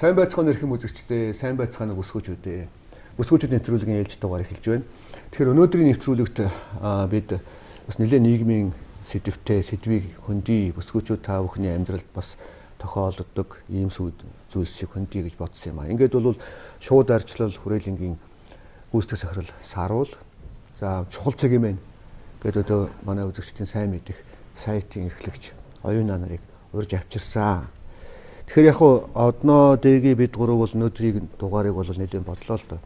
Сайн байцгаана эрхэм үзэгчдээ, сайн байцгаана бүсгүүчүүдээ. Бүсгүүчүүд нэвтрүүлгийн ээлж дугаар эхэлж байна. Тэгэхээр өнөөдрийн нэвтрүүлэгт бид бас нэлээд нийгмийн сэдвтэй сэдвийг хөндөе. Бүсгүүчүүд та бүхний амьдралд бас тохиолддог ийм зүйлсийг хөндөе гэж бодсон юм аа. Ингээд бол шууд арчлал хүрээлэнгийн гүйцэтгэх захирал Саруул. За чухал цаг юм байна гэдэг одоо манай үзэгчдийн сайн мэдэх сайтын эрхлэгч Оюун нарыг урьж авчирсан. Тэгэхээр яг хуу одноо дэги бид гурав бол өнөөдрийг дугаарыг бол нэлээд бодлоо л доо.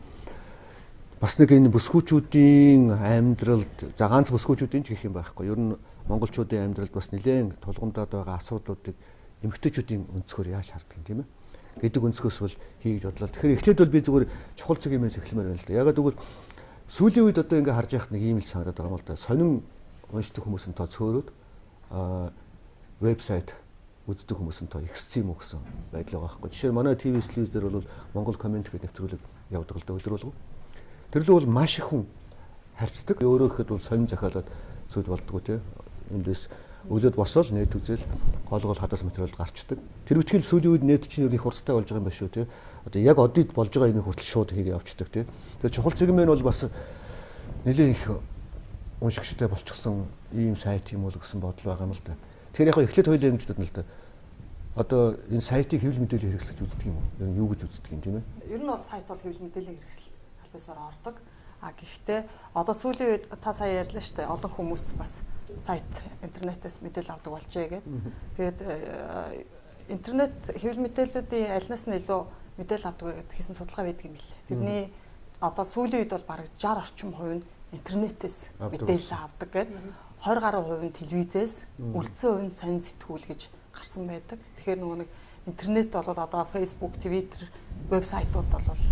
Бас нэг энэ бүсгүүчүүдийн амьдралд за ганц бүсгүүчүүдийн ч гэх юм байхгүй. Ер нь монголчуудын амьдралд бас нэлээд тулгамдаад байгаа асуудлуудыг эмэгтэйчүүдийн өнцгөр яаж харддаг юм тийм ээ гэдэг өнцгөөс бол хий гэж бодлоо. Тэгэхээр эхлээд бол би зүгээр чухал цаг юмээс эхлэмээр байна л да. Ягаад гэвэл сүүлийн үед одоо ингээ харж байхад нэг ийм л санагдаад байгаа юм л да. Сонин уншдаг хүмүүс нь тоо цөөрөөд вебсайт үздэг хүмүүс нь тоо ихссэн юм уу гэсэн байдал байгаа байхгүй. Жишээ нь манай ТV телевиз дээр бол Монгол коммент гэдэг нэвтрүүлэг явдаг л да өдөр болгон. Тэр л бол маш их хүн харьцдаг. Өөрөө гэхэд бол сонин захиалаад зүйл болдгоо тий. Эндээс өглөөд босоод нэт үзэл гол гол хадас материал гарчдаг. Тэр үтгэл сүүлийн үед нэт чинь их хурдтай болж байгаа юм байна шүү тий. Одоо яг одод болж байгаа юмыг хүртэл шууд хийгээ явцдаг тий. Тэгээ чухал цаг юм бол бас нэлээд их уншигчтай болчихсон ийм сайт юм уу гэсэн бодол байгаа юм л да. Тэгэхээр яг эхлээд хоёулаа ингэж бодно л да. Одоо энэ сайтыг хэвлэл мэдээлэл хэрэгсэл гэж үздэг юм уу? Ер нь юу гэж үздэг юм тийм ээ? Ер нь бол сайт бол хэвлэл мэдээллийн хэрэгсэл аль бисаар ордог. А гэхдээ одоо сүүлийн үед та сая ярьлаа шүү дээ. Олон хүмүүс бас сайт интернетээс мэдээлэл авдаг болжээ гэдэг. Тэгээд интернет хэвлэл мэдээллүүдийн альнаас нь илүү мэдээлэл авдаг гэдэг хийсэн судалгаа байдаг юм билээ. Тэрний одоо сүүлийн үед бол бараг 60 орчим хувь нь интернетээс мэдээлэл авдаг гэдэг. 20 гаруй хувь нь телевизээс, үлдсэн хувь нь сонин сэтгүүл гэж гарсан байдаг. Тэгэхээр нөгөө нэг интернет бол одоо Facebook, Twitter, вебсайтууд бол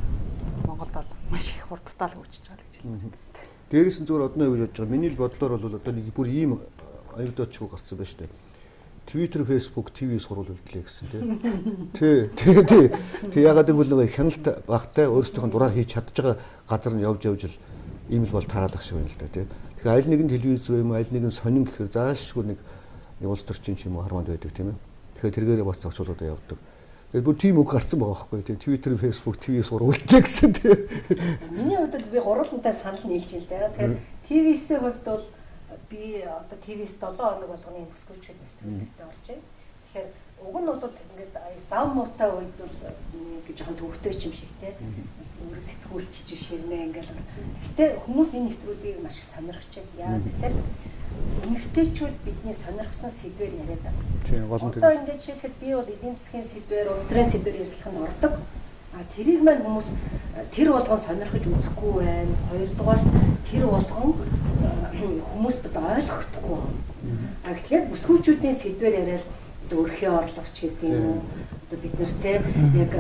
Монголд бол маш их хурдтай л хөгжиж байгаа гэж хэлж байна. Дээрээс нь зүгээр одноо юу гэж бодож байгаа. Миний л бодлоор бол одоо нэг бүр ийм анекдотчгүй гарсан байна шүү дээ. Twitter, Facebook, TV сурвал үлдлээ гэсэн тийм. Тий, тий, тий. Тэг ягаад гэвэл нөгөө хяналт багтай өөрсдийнх нь дураар хийж чадж байгаа газар нь явж явж л ийм л бол тараадах шиг байна л да тий. Тэгэхээр аль нэгэн телевиз юм аль нэгэн сонин гэхээр заашгүй нэг улс төрчин ч юм уу харманд байдаг тийм ээ. Тэгэхээр тэргээрээ бас зохицуулуудаа явдаг. Тэгээд бүр тийм үг гарсан байгаа байхгүй тийм. Twitter, Facebook, TV сурвалжлаа гэсэн тийм. Миний хувьд бол би гурвантай санал нийлж байна л да. Тэгэхээр TV-ийн хувьд бол би одоо TV-с 7 хоног болгоны бүсгүүчүүд нэвтрүүлэгтээ орж байна. Тэгэхээр уг нь бол ингээд зам муутай үед бол нэг жоохон төвөгтэй юм шиг те. Өөрөө сэтгүүлчж ширнэ ингээл. Гэхдээ хүмүүс энэ нэвтрүүлгийг маш их сонирхож байна. Яагаад гэхээр эмэгтэйчүүд бидний сонирхсан сэдвээр яриад байгаа. Тийм гол нь тэр. Одоо ингээд жишээлхэд би бол эдийн засгийн сэдвээр, улс төрийн сэдвээр ярилцлах нь ордог. А тэрийг маань хүмүүс тэр болгон сонирхож үзэхгүй байна. Хоёрдугаар тэр болгон хүмүүст одоо ойлгохдохгүй. А гэтэл бүсгүүчүүдийн сэдвээр яриад одоо өрхийн орлогч гэдэг юм уу? Одоо бид нар те яг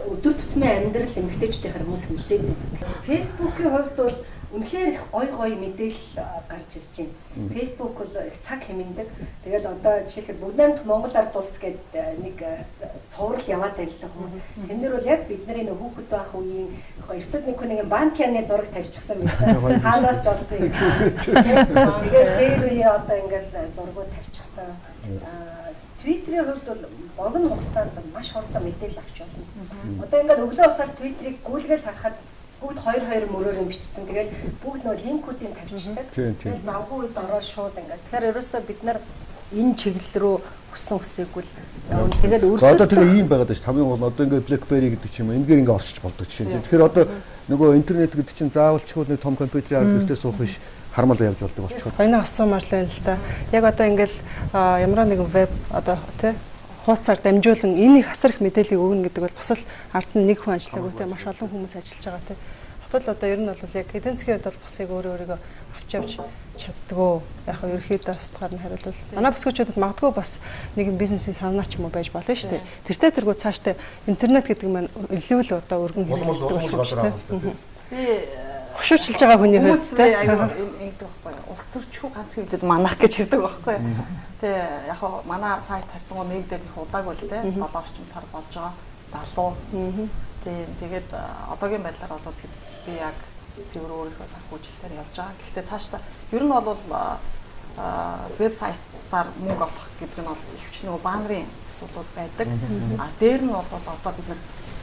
өдөр тутмын амьдрал эмэгтэйчүүдийн хүмүүс үзээд байдаг. Facebook-ийн хувьд бол үнэхээр их гой гой мэдээлэл гарч ирж байна. Facebook бол их цаг хэмнэдэг. Тэгэл одоо жишээлбэл бүгд найрамдах Монгол ард улс гэдэг нэг цуврал яваад байна л да хүмүүс. Тэн дээр бол яг бидний нөх хүүхэд байх үеийн эртүүд нэг хүн нэг банкны зураг тавьчихсан байсан. Хаанаас ч олсон юм. Тэгээд дээр үе одоо ингээл зургууд тавьчихсан. Twitter-ийн хувьд бол богино хугацаанд маш хурдан мэдээлэл авч болно. Одоо ингээд өглөө босоод Twitter-ийг гүйлгээл харахад бүгд 2-2 мөрөөр юм бичсэн. Тэгэл бүгд нөө линкүүдийг тавьчихдаг. Тэгэл завгүй үед ороод шууд ингээд. Тэгэхээр ерөөсөө бид нар энэ чиглэл рүү хүссэн хүсээгүй л тэгээд өрсөлдөх. Одоо тэгээ ийм байгаад байна шүү. Хамгийн гол нь одоо ингээд BlackBerry гэдэг ч юм уу энэгээр ингээд орчиж болдог жишээ нь. Тэгэхээр одоо нөгөө интернет гэдэг чинь заавалчгүй нэг том компьютерийн ард гэртээ суух биш хармал явж болдог болчиход. Хоёнаа асуумаар л байна л да. Яг одоо ингээл ямар нэгэн веб одоо тий хуудасаар дамжуулан энэ их асар их мэдээллийг өгнө гэдэг бол бас л ард нь нэг хүн ажиллаагүй тий маш олон хүмүүс ажиллаж байгаа тий. Хотол одоо ер нь бол яг эдийн засгийн хувьд бол бас яг өөрөө өөрийгөө авч явж чаддгөө. Яг нь ерөнхийдөө устгаар нь хариулвал манай бүсгүүчүүдэд магадгүй бас нэгэн бизнесийн санаа ч юм уу байж болно шүү дээ. Тэртээ тэргүй цаашдаа интернет гэдэг маань илүү л одоо өргөн хэрэглэдэг болох шүү дээ. Би хушуучлж байгаа хүний хувьд тий аюу ингэдэг байхгүй юу. Улс төрчхүү ганц хэвлэл манах гэж хэлдэг байхгүй юу. Тэгээ яг хоо манай сайт харьцангуй нэгдээд их удаагүй л тий 7 орчим сар болж байгаа залуу. Тий тэгээд одоогийн байдлаар бол би яг цэвэр өөрийнхөө санхүүжилтээр явж байгаа. Гэхдээ цаашдаа ер нь бол вебсайтаар мөнгө олох гэдэг нь бол ихэвч нөгөө баннерын асуудлууд байдаг. А дээр нь бол одоо бид нар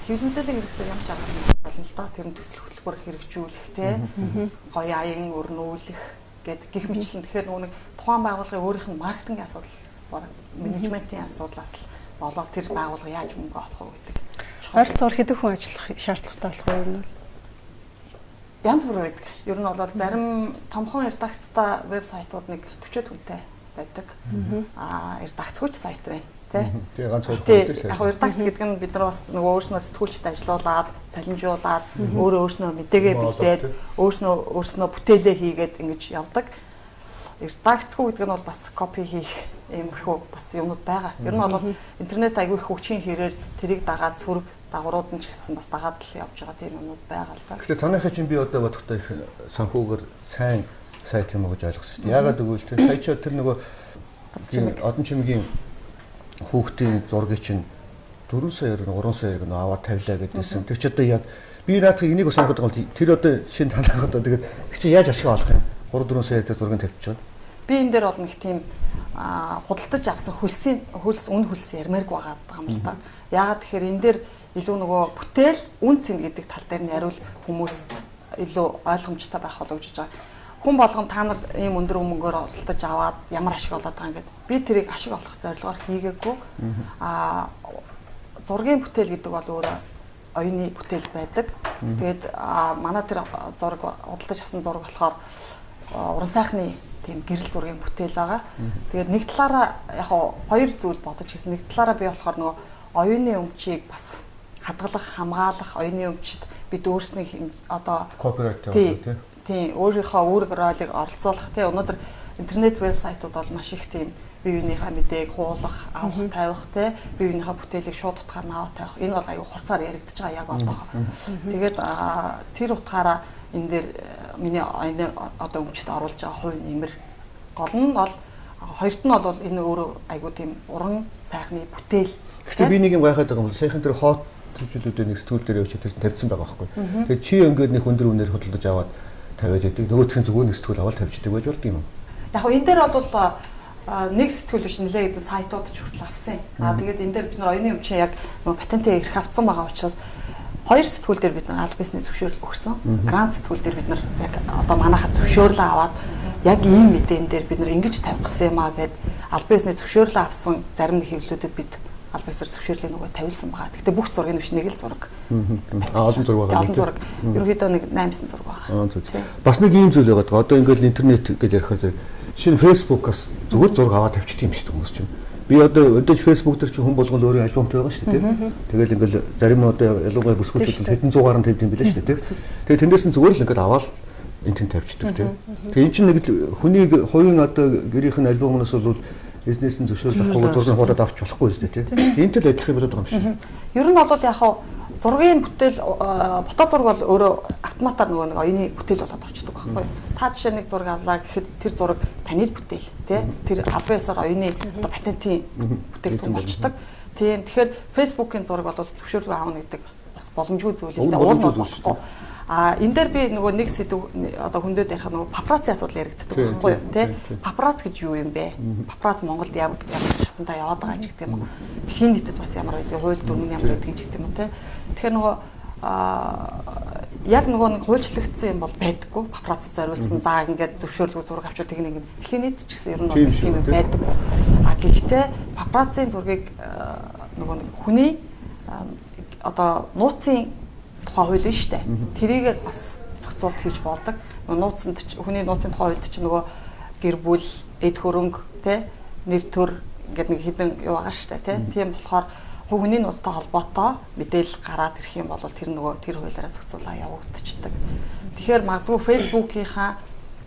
Хэвлэл мэдээллийн хэрэгслээр ямар ч арга болно л доо. Тэр нь төсөл хөтөлбөр хэрэгжүүлэх те гоё аян өрнүүлэх гэд гих мэтлэн. Тэгэхээр нөгөө нэг тухайн байгууллагын өөрийнх нь маркетингийн асуудал, менежментийн асуудлаас л болоод тэр байгууллага яаж мөнгө олох уу гэдэг. Ойролцоогоор хэдэн хүн ажиллах шаардлагатай болох вэ юм? Янз бүр байдаг. Ер нь бол зарим томхон редакцтай вебсайтууд нэг 40 хүнтэй байдаг. Редакцгүй ч сайт байна. Тэ. Ганц хоёр хүн шүү. Яг редакц гэдэг нь бид нар бас нөгөө өөрснөө сэтгүүлчд ажиллуулад, цалинжуулаад, өөрөө өөрснөө мэдээгээ бэлдээд, өөрснөө бүтээлээ хийгээд ингэж явдаг. Редакцгүй гэдэг нь бол бас копи хийх иймэрхүү бас юмнууд байгаа. Ер нь бол интернет аягүй их хүчин хэрээр тэрийг дагаад сөрөг дагаврууд нь ч гэсэн бас дагаад л явж байгаа тийм юмнууд байгаа л да. Гэхдээ танайхаа чинь би одоо бодохдоо их санхүүгээр сайн сайт юм уу гэж ойлгосон шүү дээ. Яагаад гэвэл тэр сая чи тэр нөгөө Одон чимгийн хүүхдийн зургийг чинь 4 сая 3 сая гэнэ аваад тавилаа гэдээсэн. Тэр чи одоо яг би наадах энийг бас сонирхоод байгаа бол тэр одоо шинэ танах одоо тэгээд тэр чи яаж ашиг олох юм? 3 4 сая дээр зургийг тавьчих жоо. Би энэ дээр бол нэг тийм худалдаж авсан хөлсийн хөлс үн хөлс ярмааргүй байгаа юм л та. Яагаад тэгэхээр энэ дээр илүү нөгөө бүтээл үн цэн гэдэг тал дээр нь яриул хүмүүст илүү ойлгомжтой байх болов гэж байгаа. Хүн болгон та нар ийм өндөр мөнгөөр худалдаж аваад ямар ашиг олоод байгаа юм гээд би тэрийг ашиг олох зорилгоор хийгээгүй. Зургийн бүтээл гэдэг бол өөрөө оюуны бүтээл байдаг. Тэгээд манай тэр зураг худалдаж авсан зураг болохоор уран сайхны тийм гэрэл зургийн бүтээл байгаа. Тэгээд нэг талаараа яг хоёр зүйл бодож хийсэн. Нэг талаараа би болохоор нөгөө оюуны өмчийг бас хадгалах, хамгаалах, оюуны өмчид бид өөрсний одоо копирайт тийм тийм өөрийнхөө үүрэг ролыг оролцоолох тийм өнөөдөр интернет вебсайтууд бол маш их тийм бие биенийхээ мэдээг хуулах, авах, тавих тийм бие биенийхээ бүтээлийг шууд утгаар нь авах, тавих. Энэ бол аюу хурцаар яригдж байгаа яг одоо. Тэгээд тэр утгаараа энэ дээр миний энэ одоо өмчт оруулж байгаа хувь нэмэр гол нь бол хоёрт нь бол энэ өөрөө айгуу тийм уран сайхны бүтээл. Гэхдээ би нэг юм гайхаад байгаа юм бол саяхан тэр хот төвчлүүдээ нэг сэтгүүл дээр явж тэр тавьсан байгаа байхгүй. Тэгээд чи ингээд нэг өндөр үнээр худалдаж аваад тавиад байдаг. Нөгөөх нь зүгээр нэг сэтгүүл аваад тавьчихдаг байж болд юм. Яг нь энэ дээр бол нэг сэтгүүл биш нэлээ гэдэг сайтууд ч хүртэл авсан юм. Тэгээд энэ дээр бид нар оюуны өмчийн яг нөгөө патентын эрх авсан байгаа учраас хоёр сэтгүүл дээр бид нар аль бизнес зөвшөөрөл өгсөн. Грант сэтгүүл дээр бид нар яг одоо манайхаас зөвшөөрлөө аваад яг ийм мэдээн дээр бид нар ингэж тавих гэсэн юм аа гэд аль бизнес зөвшөөрлөө авсан зарим нэг хэвлэлүүдэд бид аль бизнесээр зөвшөөрлийг нөгөө тавилсан байгаа. Гэхдээ бүх зургийг биш нэг л зураг. Олон зураг байгаа. Олон зураг. Ерөнхийдөө нэг 8 зураг байгаа. Бас нэг ийм зүйл байгаа. Одоо ингээл интернет гэж ярихаар зэрэг шинэ Facebook-аас зүгээр зураг аваад тавьчихдаг юм шиг хүмүүс чинь. Би одоо өдөөж Facebook дээр чинь хүн болгон өөрийн альбомтой байгаа шүү дээ, тийм. Тэгэл ингээл зарим нь одоо ялангуяа бүсгүүчүүд хэдэн зуугаар нь тавьд юм билээ шүү дээ, тийм. Тэгээ тэндээс нь зүгээр л ингээд аваад энэ тэнд тавьчихдаг, тийм. Тэгээ эн чинь нэг л хүний хувийн одоо гэрийнх нь альбомноос бол бизнес нь зөвшөөрөл авахгүй зургийг хуулаад авч болохгүй шүү дээ, тийм. Энтэй л адилхан болоод байгаа юм шиг. Ер нь бол яг хав зургийн бүтээл фото зураг бол өөрөө автоматар нөгөө нэг оюуны бүтээл болоод орчдөг байхгүй. Та жишээ нэг зураг авлаа гэхэд тэр зураг таны л бүтээл тий. Тэр албан ёсоор оюуны одоо патентын бүтээгдэхүүн болчдөг. Тийм. Тэгэхээр Facebook-ийн зураг бол зөвшөөрлөө авна гэдэг бас боломжгүй зүйл л дээ. Уул нь болохгүй. Энэ дээр би нөгөө нэг сэдв одоо хөндөд ярих нөгөө папарацци асуудал яригддаг байхгүй юу тий. Папарац гэж юу юм бэ? Папарац Монголд ямар шатандаа яваад байгаа ч гэдэг юм уу. Дэлхийн нийтэд бас ямар байдгийг, хууль дүрм нь ямар байдгийг ч гэдэг юм уу тий. Тэгэхээр нөгөө яг нөгөө нэг хуульчлагдсан юм бол байдаггүй. Папарац зориулсан за ингээд зөвшөөрлгүй зураг авчвал тэгнэ ингээд дэлхийн нийт ч гэсэн ер нь бол тийм юм байдаггүй. Гэхдээ папараццийн зургийг нөгөө нэг хүний одоо нууцын тухай хууль нь шүү дээ. Тэрийгээр бас зохицуулт хийж болдог. Нууцанд хүний нууцын тухай хуульд чинь нөгөө гэр бүл, эд хөрөнгө, тэ нэр төр ингээд нэг хідэн юу байгаа шүү дээ, тэ. Тийм болохоор хүний нууцтай холбоотой мэдээлэл гараад ирэх юм бол тэр нөгөө тэр хуулиараа зохицуулаа явагдчихдаг. Тэгэхээр магадгүй Facebook-ийнхаа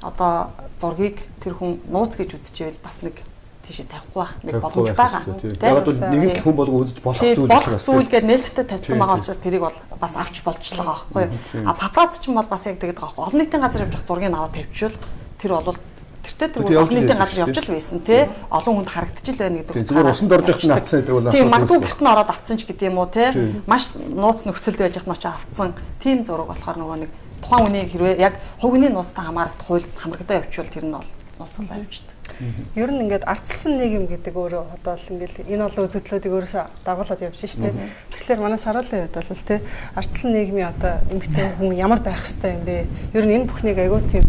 одоо зургийг тэр хүн нууц гэж үзчихвэл бас нэг тийшээ тавихгүй байх нэг боломж байгаа. Яг бол нэг л хүн болго үзэж болох зүйл болох зүйл гээд нээлттэй тавьсан байгаа учраас тэрийг бол бас авч болж л байгаа байхгүй юу. А папарац ч юм бол бас яг тэгээд байгаа байхгүй. Олон нийтийн газар явж зургийг аваад тавьчихвал тэр бол тэртээ тэр олон нийтийн газар явж л байсан тий. Олон хүнд харагдчих л байна гэдэг. Зүгээр усанд орж явахт нь авцсан гэдэг бол асуудал. Тийм магадгүй гэрт нь ороод авцсан ч гэдэг юм уу тий. Маш нууц нөхцөлд байж явах нь очиж авцсан. Тийм зураг болохоор нөгөө нэг тухайн хүний хэрвээ яг хувийн нууцтай хамаарах хуульд хамрагдаа явчихвал тэр нь бол нууцлаа явчихдаг. Ер нь ингээд ардчилсан нийгэм гэдэг өөрөө одоо л ингээд энэ олон үзэгдлүүдийг өөрөөсөө дагуулад явж штэ. Тэгэхээр манай Саруулын хувьд бол тий ардчилсан нийгмийн одоо эмэгтэй хүн ямар байх хэвтэй юм бэ? Ер нь энэ бүхнийг айгүй тийм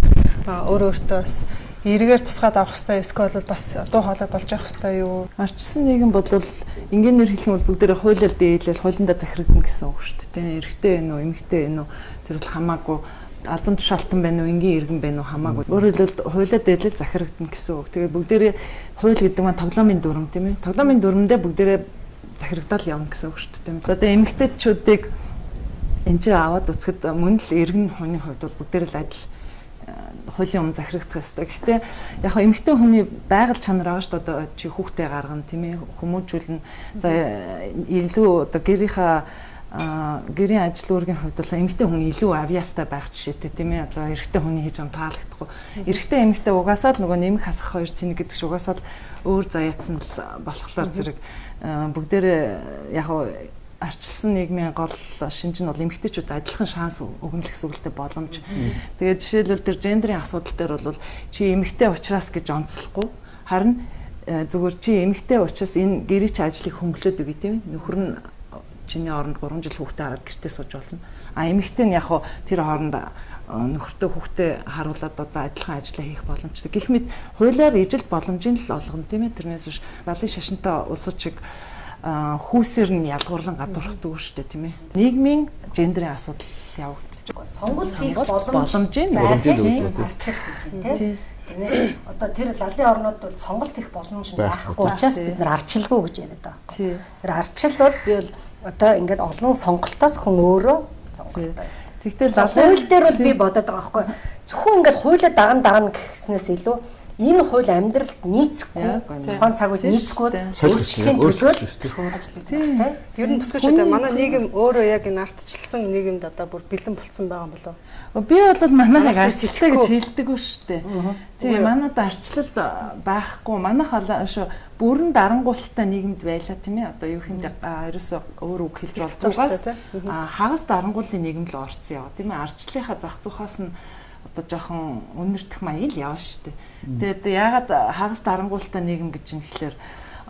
өөрөө өөртөө бас эргээр тусгаад авах хэвтэй эсвэл бас дуу хоолой болж явах хэвтэй юу? Ардчилсан нийгэм бол энгийнээр хэлэх юм бол бүгдээрээ хуулиар дээдлэл хуулиндаа захирагдана гэсэн үг шүү дээ. Эрэгтэй вэ үү, эмэгтэй вэ үү тэр бол хамаагүй, албан тушаалтан байна уу, энгийн иргэн байна уу хамаагүй. Өөрөөр хэлбэл хуулиар дээдлэл захирагдана гэсэн үг. Тэгээд бүгдээрээ хууль гэдэг маань тоглоомын дүрм тийм ээ. Тоглоомын дүрмдээ бүгдээрээ захирагдаал явна гэсэн үг шүү дээ. Одоо эмэгтэйчүүдийг энэ чинь аваад үзэхэд мөн л иргэн хүний хувьд бол бүгдээрээ л адил хуулийн өмнө захирагдах ёстой. Гэхдээ яг хаа эмэгтэй хүний байгаль чанар байгаа шүү дээ. Одоо чи хүүхдээ гаргана тийм ээ, хүмүүжүүлнэ. За илүү одоо гэрийнхаа гэрийн ажил үүргийн хувьд бол эмэгтэй хүн илүү авьяастай байх жишээтэй тийм ээ. Одоо эрэгтэй хүний хийж байгаа таалагдахгүй. Эрэгтэй эмэгтэй угаасаа л нөгөө нэмэх хасах хоёр цэник гэдэг шиг угаасаа л өөр заяатсан л болохоор зэрэг бүгдээрээ яг хаа арчилсан нийгмийн гол шинж нь бол эмэгтэйчүүд адилхан шанс өгнө л гэсэн үг л дээ, боломж. Тэгээд жишээлбэл тэр гендерийн асуудал дээр бол чи эмэгтэй учраас гэж онцлохгүй. Харин зүгээр чи эмэгтэй учраас энэ гэрийн чи ажлыг хөнгөлөөд өгье тийм ээ. Нөхөр нь чиний оронд 3 жил хүүхдээ хараад гэртээ сууж болно. А эмэгтэй нь яг хуу тэр хооронд нөхөртөө хүүхдээ харуулад одоо адилхан ажиллаа хийх боломжтой. Гэх мэт хуулиар ижил боломжийг л олгоно тийм ээ. Тэрнээс биш лалын шашинтай улсууд шиг хүүсээр нь ялгуурлан гадуурхдаг шүү дээ тийм ээ. Нийгмийн гендерийн асуудал явагдаж байгаа. Сонголт хийх боломжийг арчил гэж байна тийм. Тэрнээс одоо тэр лалын орнууд бол сонголт хийх боломж нь байхгүй учраас бид нар арчилгүй гэж яриад байгаа байхгүй. Тэр арчил бол би бол одоо ингээд олон сонголтоос хүн өөрөө сонголттой. Тэгтэл хууль дээр бол би бодоод байгаа байхгүй. Зөвхөн ингээд хуулиа даган гэхснээс илүү энэ хууль амьдралд нийцэхгүй, тухайн цаг үед нийцэхгүй өөрчлөхийн төлөө ажилладаг тийм. Ер нь бүсгүйчүүд манай нийгэм өөрөө яг энэ ардчилсан нийгэмд одоо бүр бэлэн болцсон байгаа юм болов уу? Би бол манайхыг арчилтай гэж хэлдэг шүү дээ. Тийм, манайд арчлал байхгүй. Манайх шүү бүрэн дарангуйлалтай нийгэмд байлаа тийм ээ. Одоо юу хийндэ ерөөсөө өөр үг хэлж болдгоос хагас дарангууллын нийгэмд л орцсон яваа тийм ээ. Арчлалынхаа зах зуухаас нь одоо жоохон үнэртэх маяг л яваа шүү дээ. Тэгээд яагаад хагас дарангуйлалтай нийгэм гэж юм гэхлээр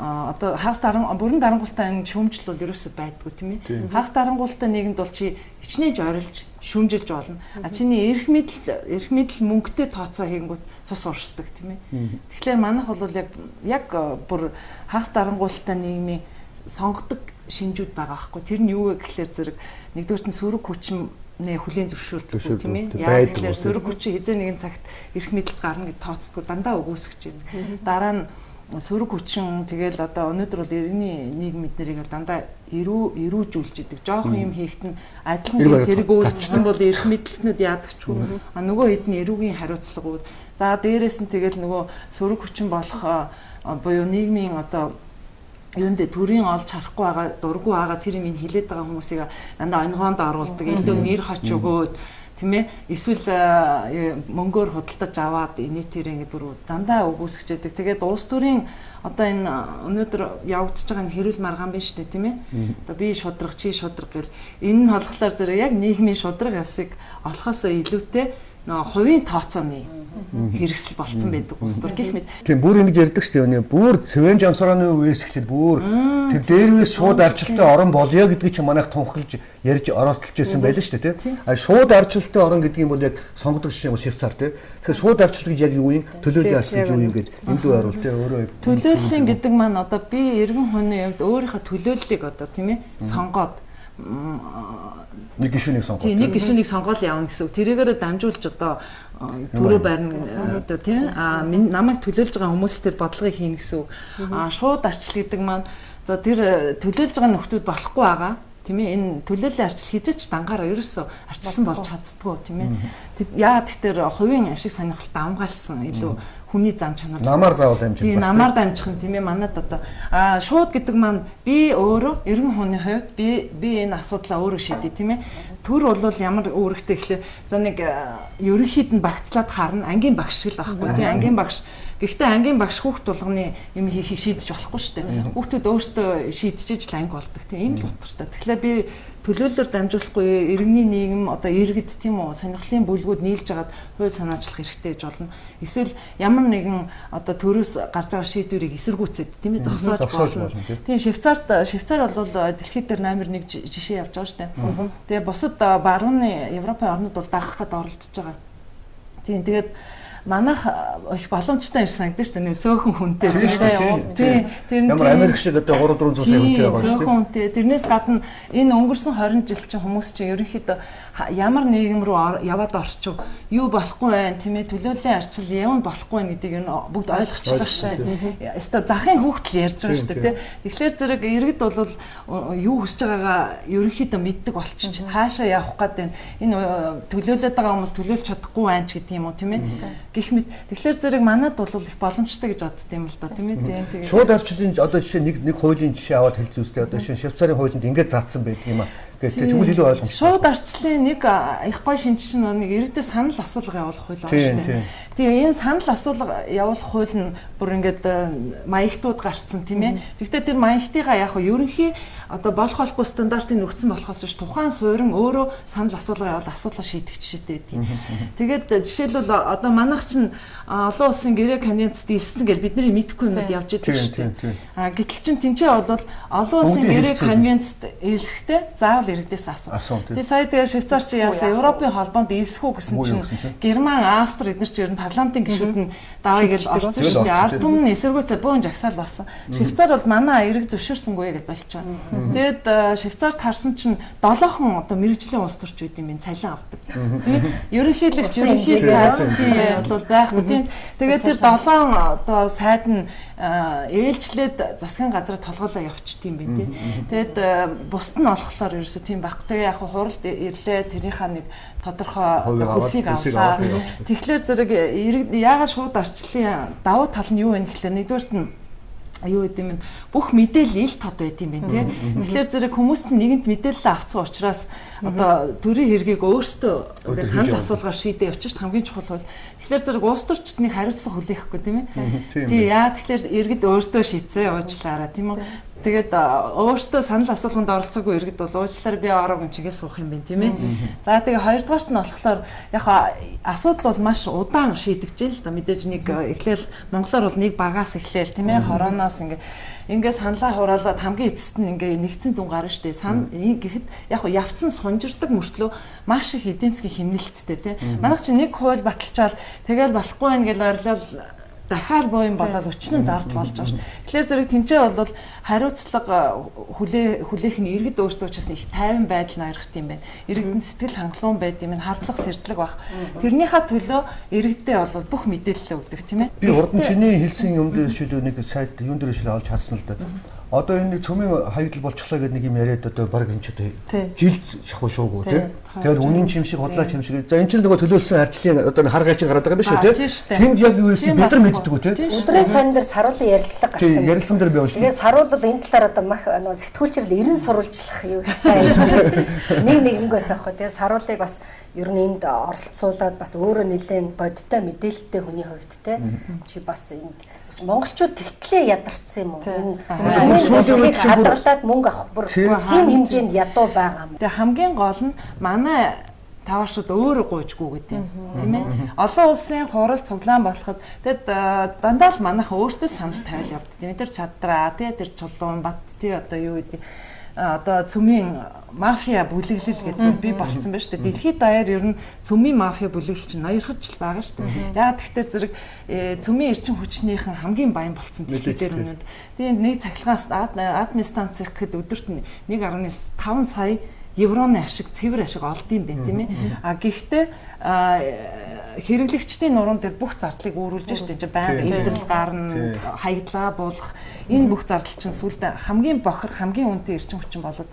одоо хагас бүрэн дарангуйлалтай энэ шүүмжлэл бол ерөөсөө байдгүй тийм ээ. Хагас дарангуйлалтай нийгэмд бол чи хичнээн орилж шүүмжилж болно. А чиний эрх мэдэл мөнгөтэй тооцоо хийнгүүт цус урсдаг тийм ээ. Тэгэхээр манайх бол яг бүр хагас дарангуйлалтай нийгмийн сонгодог шинжүүд байгаа байхгүй. Тэр нь юу вэ гэхлээр зэрэг нэгдүгüрт нь сөрөг хүчин хүлээн зөвшөөрдөг тийм ээ. Яг тэгэхээр сөрөг хүчин хизээ нэгэн цагт эрх мэдэлд гарна гэд тооцдоггүй, дандаа үгүйсгэж байна. Дараа нь сөрөг хүчин тэгэл одоо өнөөдөр бол иргэний нийгэм эднэрийг дандаа эрүүжүүлж идэг. Жохон юм хийхэд нь адилхан тэрэг үйлдэлсэн бол эрх мэдэлтнүүд яадагчгүй. А нөгөө хэд нь эрүүгийн хариуцлагууд. За дээрээс нь тэгэл нөгөө сөрөг хүчин болох буюу нийгмийн одоо юундэ төрийн олж харахгүй байгаа, дургүй байгаа тэр юм хилээд байгаа хүмүүсийг дандаа онигоонд оруулдаг, илүү нэр хоч өгөөд тийм ээ. Эсвэл мөнгөөр худалдаж аваад инээ тэр ингэ бүр дандаа үгүйсгэж байдаг. Тэгээд улс төрийн одоо энэ өнөөдөр явагдаж байгаа энэ хэрүүл маргаан биш үү тийм ээ. Одоо би шудраг, чи шудраг гэл энэ нь болохоор зэрэг яг нийгмийн шудраг ясыг олохоосоо илүүтэй нөгөө хувийн тооцооны хэрэгсэл болцсон байдаг улс төр гэх мэт. Тийм, бүр ингэж ярьдаг шүү дээ. Бүр Цэвэн Жамсараны үеэс эхлээд бүр тэр дээрвээс шууд арчлалтай орон болёо гэдгийг чинь манайх тунхаглаж ярьж оролцолж байсан байлаа шүү дээ, тийм. А шууд арчлалтай орон гэдэг юм бол яг сонгодог жишээ юм Швейцар, тийм. Тэгэхээр шууд арчлал гэж яг юу юм? Төлөөллийн арчлал гэж юу юм гээд энд үү харуул, тийм өөрөө. Төлөөллийн гэдэг маань одоо би эргэн хүний хувьд өөрийнхөө төлөөллийг одоо тийм ээ сонгоод нэг гишүүнийг сонгоод. Тийм, нэг гишүүнийг сонгоол явна гэсэн үг. Тэрийгээрээ дамжуулж одоо төрөө барина одоо тийм а намайг төлөөлж байгаа хүмүүс л тэр бодлогыг хийнэ гэсэн үг. А шууд арчил гэдэг маань за тэр төлөөлж байгаа нөхдүүд болохгүй байгаа. Тийм ээ, энэ төлөөллийн арчил хизээч дангаараа ерөөсөө арчилсан болж чаддгүй тийм ээ. Яагаад тэгэхээр хувийн ашиг сонирхолд давмгаалсан илүү хүний зан чанар. Намаар заавал амжих. Тийм, намаар дамжих нь тийм ээ манад одоо шууд гэдэг маань би өөрөө эргэн хүний хувьд би энэ асуудлаа өөрөө шийдье тийм ээ. Төр бол ямар үүрэгтэй гэхлээр за нэг ерөнхийд нь багцлаад харна, ангийн багш шиг л байхгүй тийм, ангийн багш. Гэхдээ ангийн багш хүүхд тулганы юм хийхийг шийдэж болохгүй шүү дээ. Хүүхдүүд өөрсдөө шийдчихэж л анги болдог тийм, ийм л утгартай. Тэгэхээр би Төлөөллөөр дамжуулахгүй иргэний нийгэм одоо иргэд тийм үү сонирхлын бүлгүүд нийлж агаад хууль санаачлах хэрэгтэй гэж болно. Эсвэл ямар нэгэн одоо төрөөс гарч байгаа шийдвэрийг эсэргүүцээд тийм ээ зогсоож болно. Тийм Швейцар бол дэлхийд дээр номер 1 жишээ явж байгаа шүү дээ. Тэгээ бусад барууны Европын орнууд бол дагах гээд оролдож байгаа. Тийм тэгээд манайх их боломжтой юм шиг санагдаж шүү дээ. Нэг цөөхөн хүнтэй тийм ээ. Тийм. Ямар Америк шиг одоо 3 400 сая хүнтэй байгаа шүү дээ. Цөөхөн хүнтэй. Тэрнээс гадна энэ өнгөрсөн 20 жил чинь хүмүүс чинь ерөнхийдөө ямар нийгэм рүү яваад орчих юу болохгүй байх тийм ээ. Төлөөллийн арчил юм болохгүй байх гэдгийг ер нь бүгд ойлгочлоо шүү дээ. Өстой захын хүүхдэл ярьж байгаа шүү дээ тийм. Тэгэхээр зэрэг иргэд бол юу хүсэж байгаагаа ерөнхийдөө мэддэг болчих. Хаашаа явах гээд байна. Энэ төлөөлөд байгаа хүмүүс төлөөлж чадахгүй байх ч гэдэг юм уу тийм ээ. Гэх мэт. Тэгэхээр зэрэг манад бол их боломжтой гэж бодд юм л да тийм ээ. Тийм тэгээд шууд арчлалын одоо жишээ нэг хуулийн жишээ аваад хэлж үзтээ. Одоо жишээ Швейцарын хуулинд ингэж заасан байдаг юм аа. Тэгээд тэгвэл илүү ойлгомжтой. Шууд арчлалын нэг их гой шинж чинь нэг иргэдээ санал асуулга явуулах хууль байгаа шүү дээ. Тэгээ энэ санал асуулга явуулах хууль нь бүр ингээд маягтууд гарцсан тийм ээ. Гэхдээ тэр маягтыгаа яг нь ерөнхий одоо болох болохгүй стандартын нөхцөн болохоос биш тухайн суурин өөрөө санал асуулга явуул асуудлаа шийдэх жишээтэй тийм. Тэгээд жишээлбэл одоо манайх чинь олон улсын гэрээ конвенцэд элссэн гэж бидний мэдэхгүй юмуд явж идэг шүү дээ. А гэтэл чинь тэнцээ бол олон улсын гэрээ конвенцэд элсэхдээ заавал иргэдээс асуу. Тэгээ сая тэгээ Швейцар чи яасан Европын холбоонд элсэх үү гэсэн чинь Герман, Австри эдгээр чинь ер нь парламентын гишүүд нь даваа гэж орсон шүү дээ. Ард түмэн нь эсэргүүцээ бөөн жагсаал болсон. Швейцар бол манай ирэг зөвшөөрсөнгүй гэж болж байгаа. Тэгээд Швейцарт харсан чинь 7хон одоо мэрэгжлийн улс төрч байд юм байна, цалин авдаг. Ерөнхийлөгч, ерөнхий сайд тийм бол байхгүй тийм. Тэгээд тэр 7 одоо сайд нь ээлжлээд засгийн газар толгоолоо явчихд юм байна тийм. Тэгээд бусд нь олохлоор ерөөсөө тийм байхгүй. Тэгээ яг хуралд ирлээ тэрийнхаа нэг тодорхой хөлсийг авлаа. Тэгэхээр зэрэг яагаад шууд арчлалын давуу тал нь юу вэ гэхлээр нэгдүгээрт нь юу гэдэг юм бүх мэдээлэл ил тод байд юм байна тий. Тэгэхээр зэрэг хүмүүс чинь нэгэнт мэдээлэл авцсан учраас одоо төрийн хэргийг өөрсдөө ингээд санал асуулгаар шийдээ явчих шít хамгийн чухал бол тэгэхээр зэрэг улс төрчд нэг хариуцлага хүлээхгүй тийм ээ. Тий яа тэгэхээр иргэд өөрсдөө шийдсэ уучлаарай тийм үү. Тэгээд өөртөө санал асуулганд оролцоогүй иргэд бол уучлаарай би ороог юм чигээ суух юм байна тийм ээ. За тэгээ хоёрдугаарт нь болохоор яг асуудал бол маш удаан шийдэгдэж л да. Мэдээж нэг эхлээл монголоор бол нэг багаас эхлээл тийм ээ. Хороноос ингээ саналаа хураалаад хамгийн эцэст нь ингээ нэгдсэн дүн гарна штэ. Сан гэхэд яг явцсан сунжирдаг мөртлөө маш их эдийн засгийн хэмнэлттэй тийм. Манайх чинь нэг хууль баталчаал тэгэл болохгүй байх гэж ойрлол дахиад буян болоод өчнөн зардал болж байгаа шүү. Тэгэхээр зэрэг тэнцээ бол хариуцлага хүлээх нь иргэд өөрсдөө ч гэсэн их тайван байдал нь ойрхот юм байна. Иргэдэн сэтгэл хангалуун байд юм, хардлага сэрдлэг байх. Тэрнийхээ төлөө иргэдээ бол бүх мэдээлэл өгдөг тийм ээ. Би хурдан чиний хэлсэн юм дээр шилүү нэг сайт юун дээр шил авч харсан л да. Одоо энэ нэг цөмийн хаягдал болчихлоо гэдэг нэг юм яриад одоо баг энэ ч одоо жил шахуу шуугүй тий. Тэгээд үнийн чим шиг худлаа чим шиг. За энэ ч нөгөө төлөөлсөн арчлын одоо хар гайч гараад байгаа юм биш үү тий. Тэнд яг юу байсан бид нар мэддэггүй тий. Өдрийн сонь дээр саруулын ярилцлага гарсан. Тий, ярилцлаган дээр би уншсан. Тэгээд саруул бол энэ талаар одоо мах нөгөө сэтгүүлчээр 90 сурвалжлах юу хийсэн. Нэг нэгэнгээс аахгүй. Тэгээд саруулыг бас ер нь энд оролцуулаад бас өөрөө нэлээд бодиттой мэдээлэлтэй хүний хувьд те чи бас энд монголчууд тэгтлээ ядарсан юм уу? Энэ зүйлийг хадгалаад мөнгө авах бүр тийм хэмжээнд ядуу байгаа юм. Тэгээ хамгийн гол нь манай таваашууд өөрөө гуйжгүй гэдэг юм тийм ээ. Олон улсын хурал цуглаан болоход тэгэд дандаа л манайхан өөрсдөө санал тавиал явдаг тийм ээ. Тэр чадраа тий тэр чулуун бат тий одоо юу гэдэг одоо цөмийн мафиа бүлэглэл гэдэг би болцсон байна шүү дээ. Дэлхийд даяар ер нь цөмийн мафиа бүлэглэл чинь ноёрхож л байгаа шүү дээ. Яагаад тэгэхээр зэрэг цөмийн эрчим хүчнийхэн хамгийн баян болцсон дэлхий дээр өнөөд. Тийм нэг цахилгаан атомын станцыг гэхэд өдөрт 1.5 сая евроны ашиг, цэвэр ашиг олд юм байна тийм ээ. А гэхдээ хэрэглэгчдийн нуруунд дээр бүх зардлыг үүрүүлж штэ. Энд байнга эвдрэл гарна, хаягдлаа буулгах энэ бүх зардал чинь сүүлдээ хамгийн бохир, хамгийн үнэтэй эрчим хүчин болоод.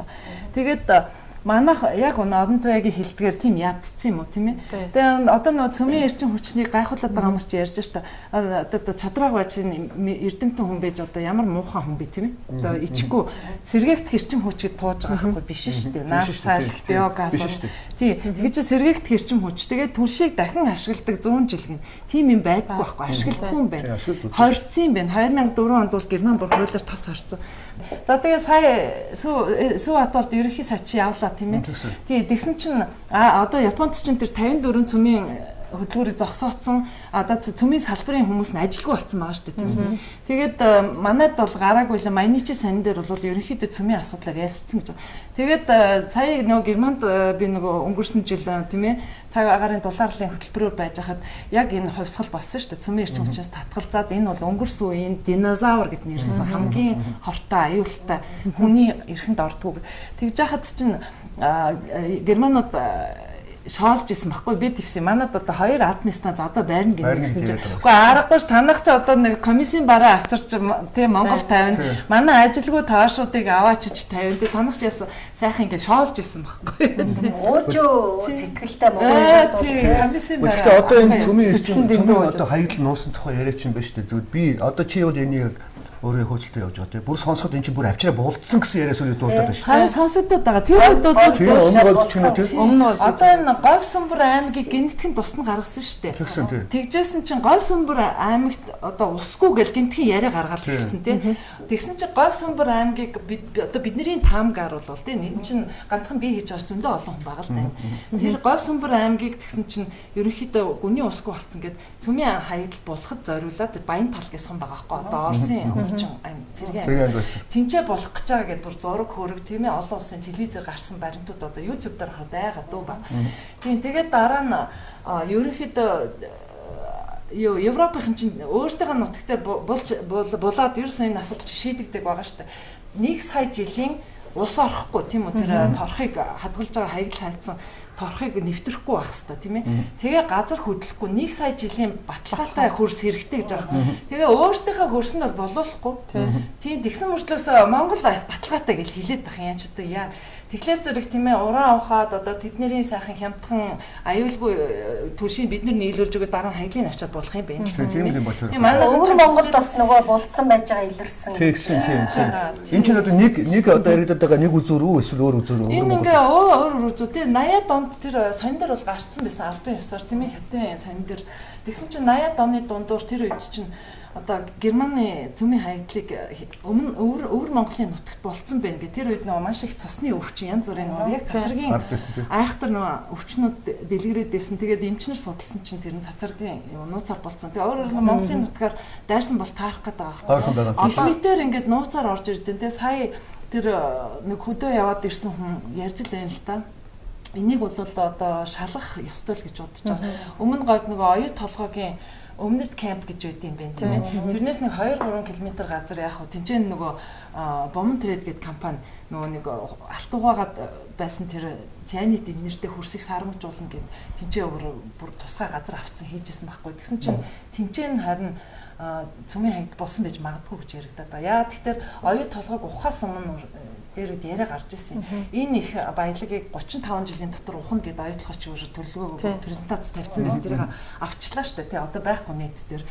Тэгээд манайх яг өнөө Одонтуягийн хэлдгээр тийм ядцсан юм уу тийм ээ. Тэгээ одоо нөгөө цөмийн эрчим хүчнийг гайхуулаад байгаа хүмүүс чи ярьж штэ. Одоо чадрааг байж эрдэмтэн хүн байж одоо ямар муухай хүн бэ тийм ээ. Одоо ичихгүй сэргээгдэх эрчим хүчийг тууж байгаа байхгүй биш штэ. Наасаал, биогаз тий. Тэгэхээр чи сэргээгдэх эрчим хүч тэгээд түлшийг дахин ашигладаг 100 жил гин. Тийм юм байдаггүй байхгүй ашигладаггүй юм байна. Хорцсон юм байна. 2004 онд бол Герман бүр хуулиар тас хорцсон. За тэгээ сая Сүү Атвалд ерөнхий сачин явлаа. боллоо тийм ээ. Тий, тэгсэн чинь одоо Японд чинь тэр 54 цөмийн хөдөлгүүрийг зогсооцсон одоо цөмийн салбарын хүмүүс нь ажилгүй болсон байгаа шүү дээ тийм ээ. Тэгээд манайд бол гараагүй л Майничи сайн дээр бол ерөнхийдөө цөмийн асуудлаар ярилцсан гэж. Тэгээд сая нөгөө Германд би нөгөө өнгөрсөн жил тийм ээ цаг агарын дулаарлын хөтөлбөрөөр байж хахад яг энэ хувьсгал болсон шүү дээ. Цөмийн эрчим хүчнээс татгалзаад энэ бол өнгөрсөн үеийн динозавр гэд нэрлсэн хамгийн хортой аюултай хүний эрхэнд ордгоо. Тэгж яхад чинь германууд шоолж исэн баггүй би тэгсэн. Манад одоо 2 атомын станц одоо байрна гэсэн чинь үгүй аргагүй ш танах чи одоо нэг комиссийн бараа авчирч тийм Монгол 50 манай ажилгүй таашуудыг аваачиж 50 тий танах чи яс сайхан ингэ шоолж исэн баггүй. Уужуу сэтгэлтэй монголчууд бол комиссийн бараа. Гэхдээ одоо энэ цөмийн эрчим цөмийн одоо хаягдл нуусан тухай яриа чинь байна шүү дээ. Зүгээр би одоо чи бол энийг өөрөө хөөцөлтөй явж байгаа тийм. Бүр сонсоход эн чинь бүр авчираа буулдсан гэсэн яриа сүүлийн дуудаад байна шүү дээ. Харин сонсогдоод байгаа. Тэр үед бол өмнө нь одоо энэ Говь Сүмбэр аймгийг гинтгэн тусна гаргасан шүү дээ. Тэгсэн тийм. Тэгжсэн чинь Говь Сүмбэр аймагт одоо усгүй гэл гинтгэн яриа гаргаад ирсэн тийм. Тэгсэн чинь Говь Сүмбэр аймгийг бид одоо бидний таамгаар бол тийм энэ чинь ганцхан би хийж байгаа зөндөө олон хүн байгаа л да. Тэр Говь Сүмбэр аймгийг тэгсэн чинь ерөнхийдөө гүний усгүй болцсон гэд цөмийн хаягдл булахад зориулаад тэр Баян тал гэсэн сум байгаа байхгүй одоо Оросын хуучин цэргийн тэнцээ болох гэж байгаа гэдээ бүр зураг хөрөг тийм ээ олон улсын телевизээр гарсан баримтууд одоо YouTube дээр харахад байгаа дөө ба. Тийм тэгээд дараа нь ерөнхийдөө юу Европын чинь өөрсдийнхөө нутагтаа булж булаад ерөөсөн энэ асуудал чинь шийдэгдэг байгаа шүү дээ. 1 сая жилийн ус орохгүй тийм үү тэр торхыг хадгалж байгаа хаягдл хайцсан торхыг нэвтрэхгүй байх хэвээр тийм ээ. Тэгээ газар хөдлөхгүй 1 сая жилийн баталгаатай хөрс хэрэгтэй гэж байгаа. Тэгээ өөрсдийнхөө хөрсөнд бол боловлохгүй. Тийм тэгсэн мөртлөөс Монгол баталгаатай гэж хэлээд байх юм ч одоо яа. Тэгэхээр зэрэг тийм ээ уран авахад одоо тэдний сайхан хямдхан аюулгүй түлшийг бид нар нийлүүлж өгөө дараа нь хаягдлыг авчиад болох юм байна. Тийм юм болох. Тийм манай өвөр Монголд бас нөгөө булдсан байж байгаа илэрсэн. Тэгсэн тийм тийм. Энэ чинь одоо нэг одоо яригдаад байгаа нэг үзүүр үү эсвэл өөр үзүүр үү? Энэ ингээ өөр үзүүр тийм 80-ад онд тэр сонин дээр бол гарцсан байсан албан ёсоор тийм ээ хятадын сонин дээр. Тэгсэн чинь 80-ад оны дундуур тэр үед чинь одоо Германы цөмийн хаягдлыг өмнө өвөр Монголын нутагт болцсон байна гэх тэр үед нөгөө маш их цусны өвчин янз бүрийн нөгөө яг цацрагийн айхтар нөгөө өвчнүүд дэлгэрээд байсан. Тэгээд эмчнэр судалсан чинь тэр нь цацрагийн нууцаар болцсон. Тэгээд өөрөөр хэлбэл Монголын нутгаар дайрсан бол таарах гээд байгаа байхгүй. Одоо мэтэр ингээд нууцаар орж ирдэн. Тэгээд сая тэр нэг хөдөө яваад ирсэн хүн ярьж л байна л та. Энийг бол одоо шалгах ёстой л гэж бодож байгаа. Өмнө говьд нөгөө оюу толгойн Өмнөд кемп гэж байд юм байна тийм ээ. Тэрнээс нэг 2-3 км газар яах вэ? Тинчэн нөгөө Бомон трейд гэдэг компани нөгөө нэг алт угаагаад байсан тэр цианид нэртэй хөрсийг сармажуулна гэд тинчээ бүр тусгай газар авцсан хийжсэн байхгүй. Тэгсэн чинь тинчэн харин цөмийн хаягдл болсон байж магадгүй гэж яригдаад байгаа. Яа тэгэхээр оюу толгойг ухаас өмнө дээр үед яриа гарч ирсэн. Энэ их баялагийг 35 жилийн дотор ухна гэдээ оюутлогч өөр төлөвлөгөө презентац тавьсан байсан. Тэрийг авчлаа шүү дээ. Тэ одоо байхгүй нийт дээр.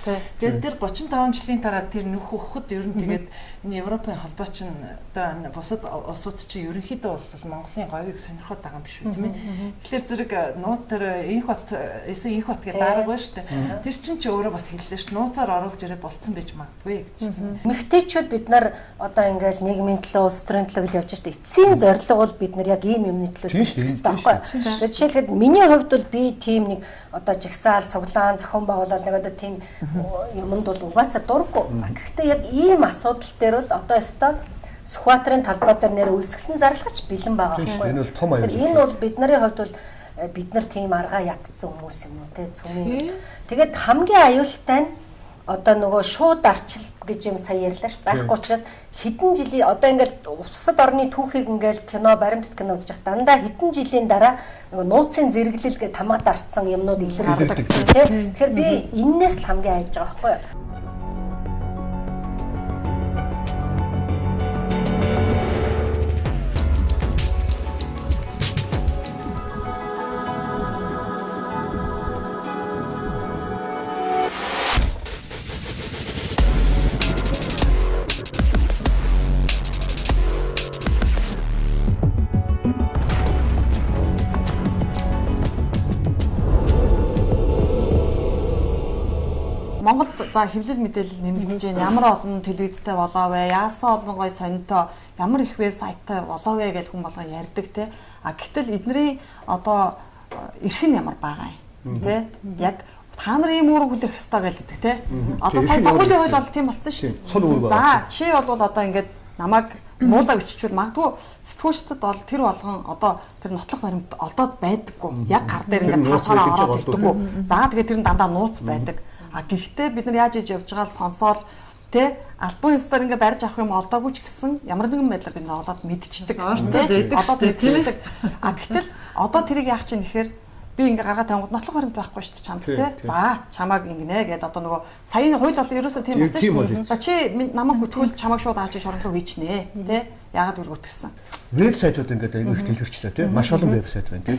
Тэгээд тэр 35 жилийн дараа тэр нөх өгөхөд ер нь тэгээд энэ Европын холбоо чинь одоо бусад улсууд чинь ерөнхийдөө бол Монголын говийг сонирхоод байгаа юм биш үү тийм ээ. Тэгэхээр зэрэг нууд тэр инх бат эсэн инх бат гэдэг дарга байна шүү дээ. Тэр чинь ч өөрөө бас хэллээ шүү. Нууцаар оруулж ирээ болцсон байж магадгүй гэж тийм. Эмэгтэйчүүд бид нар одоо ингээл нийгмийн төлөө улс төрийн төлөө явж штэ. Эцсийн зорилго бол бид нар яг ийм юмны төлөө хийх хэрэгтэй байхгүй. Тэгээд жишээлхэд миний хувьд бол би тийм нэг одоо жагсаал, цуглаан, зохион байгуулалт нэг одоо тийм юмд бол угаасаа дурггүй. Гэхдээ яг ийм асуудал дээр бол одоо өстой Сүхбаатарын талбай дээр нэр үлсгэлэн зарлахч бэлэн байгаа байхгүй. Энэ бол том аюул. Энэ бол бид нарын хувьд бол бид нар тийм аргаа ятцсан хүмүүс юм уу те цөмийн. Тэгээд хамгийн аюултай нь одоо нөгөө шууд арчил гэж юм сая ярьлаа ш байхгүй учраас хэдэн жилийн одоо ингээл бусад орны түүхийг ингээл кино баримтат кино үзэж явах дандаа хэдэн жилийн дараа нөгөө нууцын зэрэглэл гэж тамга дартсан юмнууд илэрдэг тий. Тэгэхээр би эннээс л хамгийн айж байгаа байхгүй юу? За хэвлэл мэдээлэл нэмэгдэж байна. Ямар олон телевизтэй болоо вэ? Яасан олон гоё сонинтой, ямар их вебсайттай болоо вэ гэж хүн болгон ярьдаг те. А гэтэл эднэрийн одоо эрх нь ямар байгаа юм тий? Яг та нар ийм үүрэг хүлээх ёстой гэж хэлдэг тий. Одоо сая сонгуулийн хууль бол тийм болсон шүү дээ. За чи бол одоо ингээд намайг муулаа биччихвэл магадгүй сэтгүүлчдэд бол тэр болгон одоо тэр нотлох баримт олдоод байдаггүй. Яг гар дээр ингээд цаасаараа ороод ирдэггүй. За тэгээд тэр нь дандаа нууц байдаг. А гэхдээ бид нар яаж иж явж байгаа л сонсоол тэ албан ёсоор ингээ барьж авах юм олдоогүй ч гэсэн ямар нэгэн байдлаар бид нар олоод мэдчихдэг. Мэдчихдэг. А гэтэл одоо тэрийг яах чинь гэхээр би ингээ гаргаа тавингууд нотлох баримт байхгүй шүү дээ чамд тий. За чамааг ингэнэ гэдээ одоо нөгөө саяны хууль бол ерөөсөө тийм болсон шүү дээ. За чи намайг гүтгэвэл чамааг шууд ааж шоронлоо хийчнэ тий. Яагаад үр гүтгсэн. Вебсайтууд ингээд аягүй их дэлгэрчлээ тий. Маш олон вебсайт байна тий.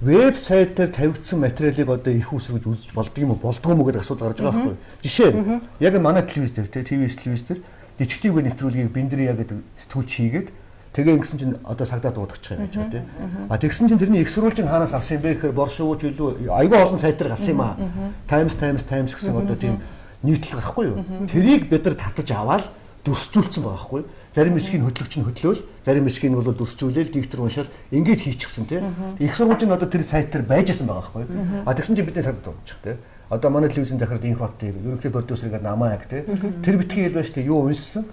Вебсайтаар тавигдсан материалыг одоо их усэр гэж үзэж болдго юм уу болдгоо юм уу гэдэг асуудал гарч байгаа байхгүй. Жишээ нь яг манай телевиз дээр тий, ТВС телевиз дээр детектив нэвтрүүлгийг Биндрия гэдэг сэтгүүлч хийгээд тэгээ ингэсэн чинь одоо сагдаа дуудагч юм гэж байгаа тий. А тэгсэн чинь тэрний их сурвалжин хаанаас авсан юм бэ гэхээр боршууж илүү айгүй олон сайтар гарсан юм аа. Times Times Times гэсэн одоо тийм нийтлэл гарахгүй юу. Тэрийг бид нар татаж аваад дүрсжүүлсэн байгаа байхгүй юу. Зарим хэсгийг хөтлөгч нь хөтлөөл, зарим хэсгийг нь бол дүрсжүүлээл, диктор уншаал ингээд хийчихсэн тий. Их сурвалж нь одоо тэр сайт дээр байжсэн байгаа байхгүй юу. А тэгсэн чинь бидний сагдаа дуудчих тий. Одоо манай телевизийн захирал Инфот ТV, ерөнхий продюсер гэдэг Намаа яг тий. Тэр битгий хэлбэ шүү дээ юу уншсан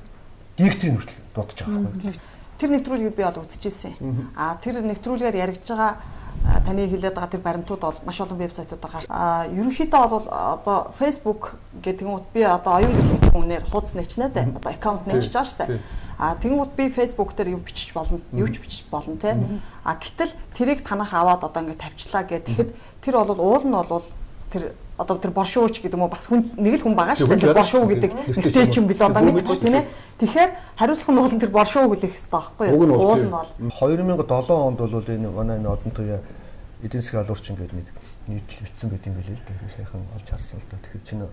дикторыг хүртэл дуудаж байгаа байхгүй юу. Тэр нэвтрүүлгийг би бол үзчихсэн. А тэр нэвтрүүлгээр яригдж байгаа таны хэлээд байгаа тэр баримтууд бол маш олон вебсайтуудаар гарч. А ерөнхийдөө бол одоо Facebook гэдэг нь би одоо оюун гэрлийн хүнээр хуудас нээчнэ дээ. Одоо аккаунт нээчихэж байгаа шүү дээ. А тэгэнгүүт би Facebook дээр юм бичиж болно, юу ч бичиж болно те. А гэтэл тэрийг танах аваад одоо ингэ тавьчлаа гэх тэгэхэд тэр бол уул нь бол тэр одоо тэр боршууч гэдэг юм уу бас хүн нэг л хүн байгаа шүү дээ. Тэр боршуу гэдэг нэртэй ч юм бил одоо мэдгүй тийм ээ. Тэгэхээр хариуцлага нь бол тэр боршуу хүлээх ёстой байхгүй юу? Уул нь бол 2007 онд бол энэ манай энэ одон туяа эдийн засгийн алуурчин гэдэг нэг нийтлэл бичсэн байт юм билээ л дээ. Би саяхан олж харсан л да. Тэгэхээр чинь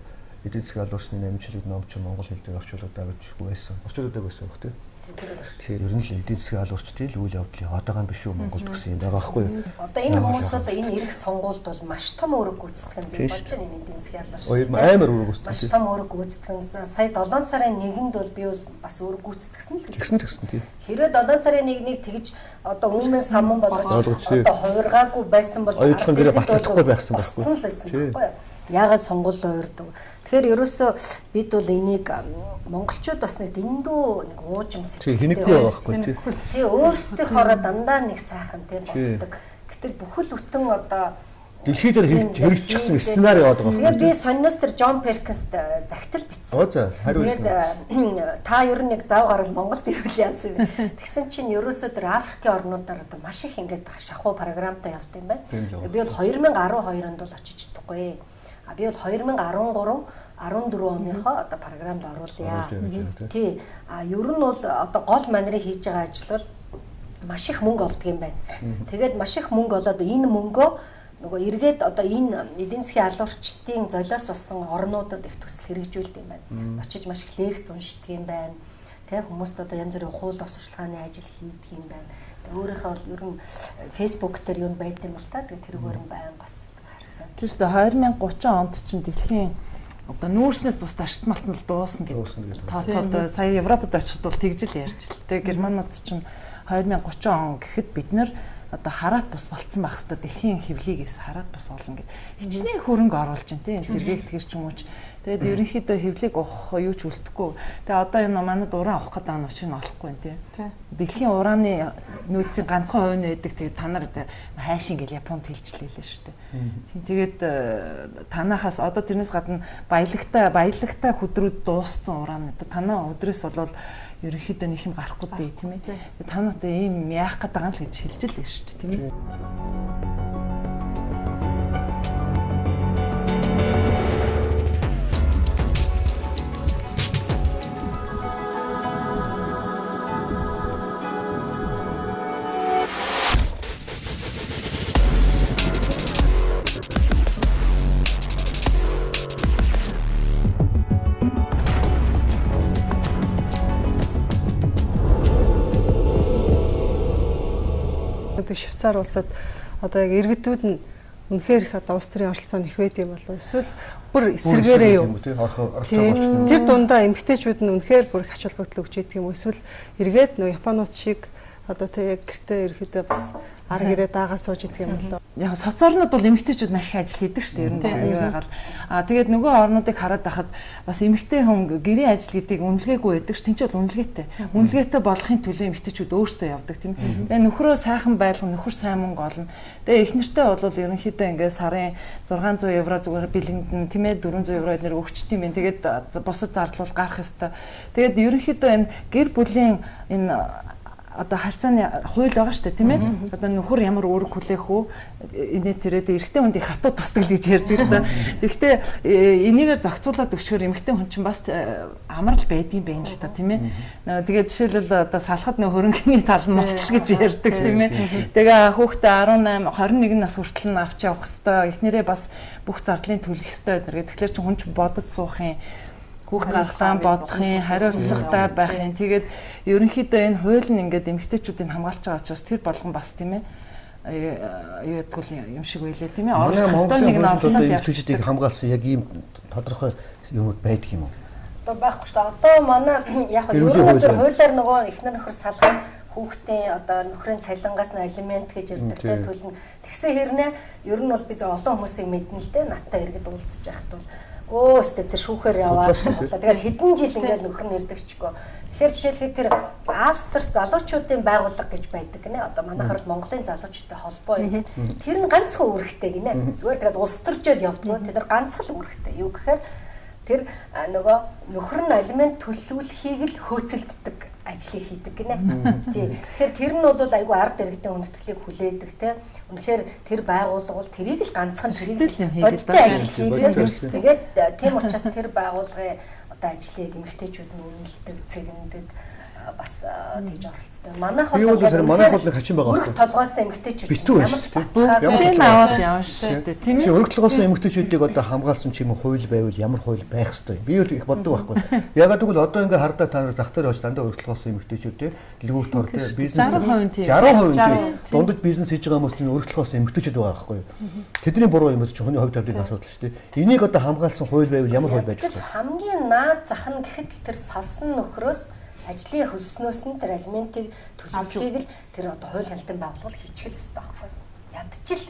эдийн засгийн алуурчны 8 жилүүд ном чинь монгол хэл дээр орчуулагдаа гэж байсан. Орчуулагдаа байсан баг тийм. Тэгэхээр ер нь л эдийн засгийн алуурчдын л үйл явдал яваад байгаа юм биш үү Монголд гэсэн юм байгаа байхгүй юу? Одоо энэ хүмүүс бол энэ эрх сонгуульд бол маш том үүрэг гүйцэтгэх нь би бодож байна энэ эдийн засгийн алуурчид. Амар үүрэг гүйцэтгэх. Маш том үүрэг гүйцэтгэх нь сая 7 сарын 1-нд бол би бол бас үүрэг гүйцэтгсэн л тэгсэн тийм. Хэрвээ 7 сарын 1-нийг тэгж одоо өмнө саман болгож одоо хувиргаагүй байсан бол оюутлын гэрээ батлахгүй байсан байхгүй юу? Байхгүй юу? Яагаад сонгуул уурдаг? Тэгэхээр ерөөсөө бид бол энийг монголчууд бас нэг дэндүү нэг уужим сэтгэлтэй хинэггүй байгаа байхгүй тий. Тий өөрсдийнхоороо дандаа нэг сайхан тий боддог. Гэтэл бүхэл бүтэн одоо дэлхий дээр хэрэгжчихсэн сценари яваад байгаа. Тэгээд би сонноос тэр Джон Перкинст загтал бичсэн. Оо за хариу ирсэн. Та ер нь нэг зав гарвал Монголд ирвэл яасан юм бэ? Тэгсэн чинь ерөөсөө тэр Африкийн орнуудаар одоо маш их ингээд шахуу програмтай явд юм байна. Би бол 2012 онд бол очиж чадахгүй. А би бол 2013 14 оныхоо одоо програмд оруулъя. Тий. А ер нь бол одоо гол манерыг хийж байгаа ажил бол маш их мөнгө олдог юм байна. Тэгээд маш их мөнгө олоод энэ мөнгөө нөгөө эргээд одоо энэ эдийн засгийн алуурчдын золиос болсон орнуудад их төсөл хэрэгжүүлдэг юм байна. Очиж маш их лекц уншдаг юм байна. Тэ хүмүүст одоо янз бүрийн хууль сурталчилгааны ажил хийдэг юм байна. Тэг өөрийнхөө бол ер нь Facebook дээр юунд байд юм бол та тэг тэрүүгээр нь байнга бас харьцаа. Тэр чинь 2030 онд чинь дэлхийн одоо нүүрснээс бус ашт малтан л дуусна гэдэг. Тооцоод сая Европод очиход бол тэгж л ярьж л. Тэгээ Германууд чинь 2030 он гэхэд бид нар одоо хараат бус болцсон байх хэвээр дэлхийн хэвлийгээс хараат бус болно гэд хичнээн хөрөнгө оруулж байна тийм сэргээгтгэр ч юм уу ч. Тэгээд ерөнхийдөө хэвлийг ухах юу ч үлдэхгүй. Тэгээд одоо энэ манад уран авах гэдэг нь учир нь олохгүй байна тийм. Дэлхийн урааны нөөцийн ганцхан хувь нь байдаг. Тэгээд та нар хайшин гэл Японд хэлжлээ лээ шүү дээ. Тийм тэгээд танахаас одоо тэрнээс гадна баялагтай хүдрүүд дууссан уран. Танаа өдрөөс болвол ерөнхийдөө нэг юм гарахгүй дээ тийм ээ. Та нартай ийм яах гээд байгаа юм л гэж хэлж л шүү дээ тийм ээ. Швейцар улсад одоо яг иргэдүүд нь үнэхээр их одоо улс төрийн оролцоо нь их байд юм болов эсвэл бүр эсэргээрээ юу? Тэр дундаа эмэгтэйчүүд нь үнэхээр бүр их ач холбогдол өгч идэг юм уу? Эсвэл эргээд нөө Японууд шиг одоо тэг яг гэртээ ерөөхдөө бас Ар гэрээ дагаа сууж идэх юм болоо. Яг соц орнууд бол эмэгтэйчүүд маш их ажил хийдэг шүү дээ. Ер нь юу байгаал. Тэгээд нөгөө орнуудыг хараад байхад бас эмэгтэй хүн гэрийн ажил гэдгийг үнэлгээгүй байдаг ш. Тин ч бол үнэлгээтэй. Үнэлгээтэй болохын төлөө эмэгтэйчүүд өөрсдөө явдаг тийм. Тэгээ нөхрөө сайхан байлган, нөхөр сайн мөнгө олно. Тэгээ их нэртэй бол ерөнхийдөө ингээ сарын 600 евро зүгээр бэлгэндэн тийм ээ 400 евро эднэр өгчт юм байна. Тэгээд бусад зардал бол гарах ёстой. Тэгээд ерөнхийдөө энэ гэр бүлийн энэ одоо харьцааны хууль байгаа шүү дээ тийм ээ. Одоо нөхөр ямар үүрэг хүлээх үү? Инээ тэрээд эрэгтэй хүнд их хатуу тусдаг гэж ярьдаг л да. Тэгэхдээ энийгээр зохицуулаад өчгөр эмэгтэй хүн чинь бас амар л байдгийн байх л та тийм ээ. Тэгээд жишээлбэл одоо салхад нөх хөрөнгөний тал мортол гэж ярьдаг тийм ээ. Тэгээ хүүхдээ 18 21 нас хүртэл нь авч явах хэвээр эхнэрээ бас бүх зардлын төлөх хэвээр гэдэг. Тэгэхээр чинь хүн чинь бодож суух юм хүүхд гаргахлаа бодох юм, хариуцлагатай байх юм. Тэгээд ерөнхийдөө энэ хууль нь ингээд эмэгтэйчүүдийг хамгаалж байгаа учраас тэр болгон бас тийм ээ юу гэдгүүл юм шиг байлээ тийм ээ. Оролцох ёстой нэг нь оролцоод эмэгтэйчүүдийг хамгаалсан яг ийм тодорхой юмуд байдаг юм уу? Одоо байхгүй шүү дээ. Одоо манай яг ер нь зөв хуулиар нөгөө эхнэр нөхөр салгах хүүхдийн одоо нөхрийн цалингаас нь алимент гэж ярьдаг те төлнө. Тэгсэн хэрнээ ер нь бол би зөв олон хүмүүсийг мэднэ л дээ. Надтай иргэд уулзаж байхад бол өөстөө тэр шүүхээр яваад тэгэл хэдэн жил ингээл нөхөр нь ирдэгчгүй. Тэгэхээр жишээлбэл тэр Австрт залуучуудын байгууллага гэж байдаг гинэ. Одоо манайхаар бол Монголын залуучуудтай холбоо юм. Тэр нь ганцхан үүрэгтэй гинэ. Зүгээр тэгээд улс төржөөд явдггүй. Тэр нар ганцхан л үүрэгтэй. Юу гэхээр тэр нөгөө нөхөр нь алимент төлөвлөхийг л хөөцөлддөг ажлыг хийдэг гинэ. Тий. Тэгэхээр тэр нь бол айгүй ард иргэдийн хүндэтгэлийг хүлээдэг те. Үнэхээр тэр байгууллага бол тэрийг л ганцхан тэрийг л бодиттой ажил хийдэг. Тэгээд тийм учраас тэр байгууллагын одоо ажлыг эмэгтэйчүүд нь үнэлдэг, цэгэндэг бас тэгж оролцдог. Манайх бол манайх бол нэг хачин байгаа. Өрх толгоос эмэгтэйчүүд ямар ч ямар аваад явна шүү дээ. Тийм ээ. Өрх толгоос эмэгтэйчүүдийг одоо хамгаалсан ч юм уу хууль байвал ямар хууль байх ёстой юм. Би бол их боддог байхгүй. Ягаад гэвэл одоо ингээ хардаа та нар зах дээр очиж дандаа өрх толгоос эмэгтэйчүүд те дэлгүүр тор те бизнес 60% тийм 60% тийм дундаж бизнес хийж байгаа хүмүүс чинь өрх толгоос эмэгтэйчүүд байгаа байхгүй. Тэдний буруу юм чинь хүний хувь тавилын асуудал шүү дээ. Энийг одоо хамгаалсан хууль байвал ямар хууль байж вэ? Хамгийн наад зах нь гэхэд л тэр салсан нөхрөөс ажлын хөлснөөс нь тэр алиментыг төлөхийг л тэр одоо хууль хяналтын байгууллага хийчих л ёстой байхгүй. Ядчил.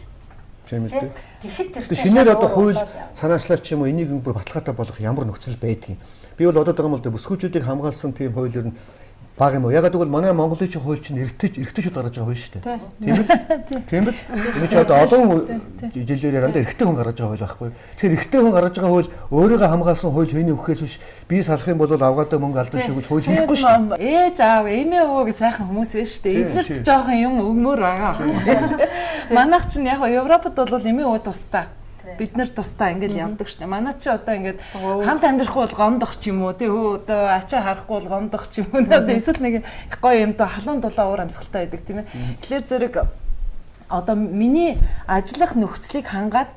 Тийм үү. Тэгэхэд тэр чинь шинээр одоо хууль санаачлаач юм уу энийг бүр баталгаатай болгох ямар нөхцөл байдгийг. Би бол бодоод байгаа юм л да бүсгүүчүүдийг хамгаалсан тийм хууль ер нь баг юм уу? Ягаад гэвэл манай Монголын чинь хууль чинь эрэгтэйчүүд гаргаж байгаа хууль шүү дээ. Тийм биз? Тийм биз? Энэ чинь одоо олон жилээр дандаа эрэгтэй хүн гаргаж байгаа хууль байхгүй. Тэгэхээр эрэгтэй хүн гаргаж байгаа хууль өөрийгөө хамгаалсан хууль хэний үхээс биш би салах юм бол авгаадаа мөнгө алдан шиг гэж хууль хийхгүй шүү дээ. Ээж аав, эмээ өвөө сайхан хүмүүс байна шүү дээ. Эднэрт жоохон юм өгмөр байгаа. Манайх чинь яг Европод бол эмээ өвөө тусдаа. Бид нар тусдаа ингээл явдаг шүү дээ. Манай чи одоо ингээд хамт амьдрахгүй бол гомдох ч юм уу тий хөө одоо ачаа харахгүй бол гомдох ч юм уу. Одоо эсвэл нэг их гоё юм доо халуун дулаан уур амьсгалтай байдаг тийм ээ. Тэгэхээр зэрэг одоо миний ажиллах нөхцөлийг хангаад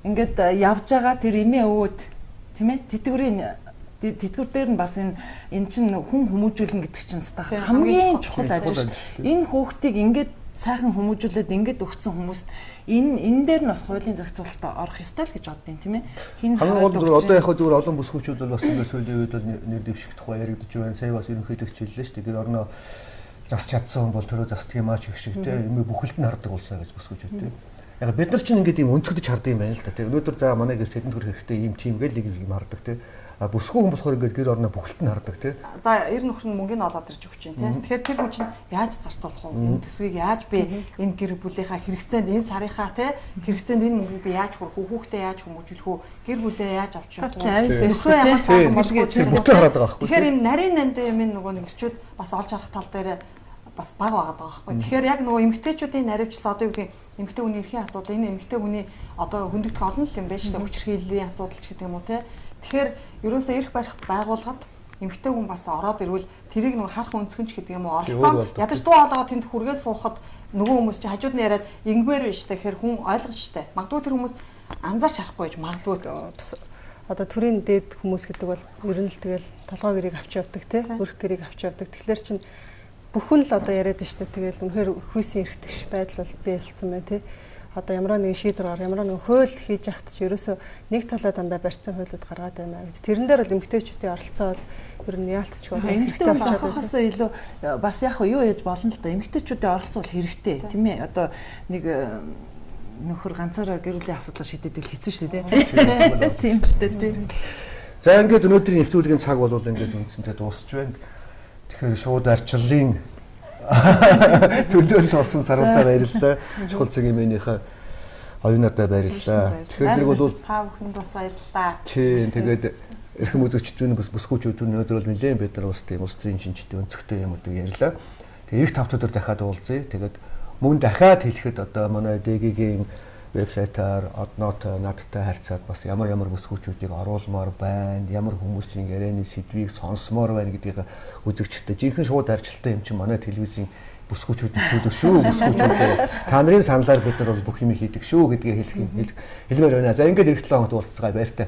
ингээд явж байгаа тэр эмээ өвөөд тийм ээ тэтгэврийн тэтгэвэр дээр нь бас энэ чинь хүн хүмүүжүүлнэ гэдэг чинь хамгийн чухал ажил шүү. Энэ хүүхдийг ингээд сайхан хүмүүжүүлээд ингээд өгсөн хүмүүст энэ дээр нь бас хуулийн зохицуулалт орох ёстой л гэж боддیں тийм ээ. Хин хамгийн гол зүгээр одоо яг зүгээр олон бүсгүүчүүд бол бас ингээд сүүлийн үед бол нэр дэвших тухай яригдж байна. Сая бас ерөнхийлөгч хэллээ шүү дээ. Тэр орноо засч чадсан хүн бол төрөө засдаг юм аа ч гэх шиг тийм юм бүхэлд нь хардаг улсаа гэж бүсгүүчүүд тийм. Яг бид нар чинь ингээд ийм өнцгдөж хардаг юм байна л да тийм. Өнөөдөр за манай гэрт хэдэн төгрөг хэрэгтэй ийм тим гэл нэг юм хардаг тийм. А бүсгүй хүн болохоор ингээд гэр орноо бүхэлд нь хардаг тий. За эр нөхөр нь мөнгөний олоод ирж өгч чинь тий. Тэгэхээр тэр хүн чинь яаж зарцуулах вэ? Энэ төсвийг яаж би энэ гэр бүлийнхаа хэрэгцээнд энэ сарынхаа тий хэрэгцээнд энэ мөнгийг би яаж хүрэх вэ? Хүүхдээ яаж хүмүүжүүлэх вэ? Гэр бүлээ яаж авч явах вэ? Нөхрөө ямар сайхан болох вэ? Бүтэн хараад байгаа байхгүй. Тэгэхээр энэ нарийн нандин юм нөгөө нэрчүүд бас олж харах тал дээр бас баг байгаа байхгүй. Тэгэхээр яг нөгөө эмэгтэйчүүдийн наривчлал одоо юу гэдэг эмэгтэй хүний эрхийн асуудал энэ эмэгтэй хүний одоо хөндөгдөх олон л юм байна шүү дээ. Хүчирхийллийн асуудал ч гэдэг юм уу тий. Тэгэхээр ерөөсөө эрх барих байгууллагад эмэгтэй хүн бас ороод ирвэл тэрийг нөгөө харах өнцгөн ч гэдэг юм уу оролцоо ядаж дуу хоолойгоо тэнд хүргээ суухад нөгөө хүмүүс чи хажууд нь яриад ингэмээр биш үү тэгэхээр хүн ойлгож штэ. Магадгүй тэр хүмүүс анзаарч харахгүй байж магадгүй. Одоо төрийн дээд хүмүүс гэдэг бол ер нь л тэгэл толгой гэрийг авч явдаг тий, өрх гэрийг авч явдаг. Тэгэхээр чин бүхэн л одоо яриад штэ. Тэгэл үнэхээр хүйсийн эрхтгш байдал бол биелсэн байна тий. Одоо ямар нэгэн шийдвэр гар, ямар нэгэн хууль хийж яхад ч ерөөсөө нэг талаа дандаа барьцсан хуулиуд гаргаад байна гэдэг. Тэрэн дээр бол эмэгтэйчүүдийн оролцоо бол ер нь яалтчгүй одоо хэрэгтэй болчиход байхаас илүү бас яг юу яаж болно л да. Эмэгтэйчүүдийн оролцоо бол хэрэгтэй, тийм ээ. Одоо нэг нөхөр ганцаараа гэр бүлийн асуудлаа шийддэг л хэцүү шүү дээ, тийм. Тийм л дээ, тийм. За ингээд өнөөдрийн нэвтрүүлгийн цаг бол ингээд үндсэнтэй дуусч байна. Тэгэхээр шууд арчлалын төлөөлөл болсон сарвалтаа баярлалаа. Чухал цагийн мэнийхээ оюунадаа баярлалаа. Тэгэхээр зэрэг бол та бүхэнд бас баярлалаа. Тийм, тэгээд эрхэм үзэгчдийн бас бүсгүүчүүд өнөөдөр бол нэлээд бид нар бас тийм улс төрийн шинжтэй өнцгтэй юмудыг ярьлаа. Тэгээд эх 5 өдөр дахиад уулзъя. Тэгээд мөн дахиад хэлэхэд одоо манай ДГ-гийн вебсайтаар одноотой надтай харьцаад бас ямар ямар бүсгүүчүүдийг оруулмаар байна, ямар хүмүүсийн ярианы сэдвийг сонсомоор байна гэдгийг үзэгчтэй жинхэнэ шууд арчлалтай юм чинь манай телевизийн бүсгүүчүүд нөлөөлөх шүү, бүсгүүчүүд. Та нарын саналаар бид нар бол бүх юм хийдэг шүү гэдгийг хэлэх хэлмээр байна. За ингээд эх 7 хоногт уулзцгаая, баяртай.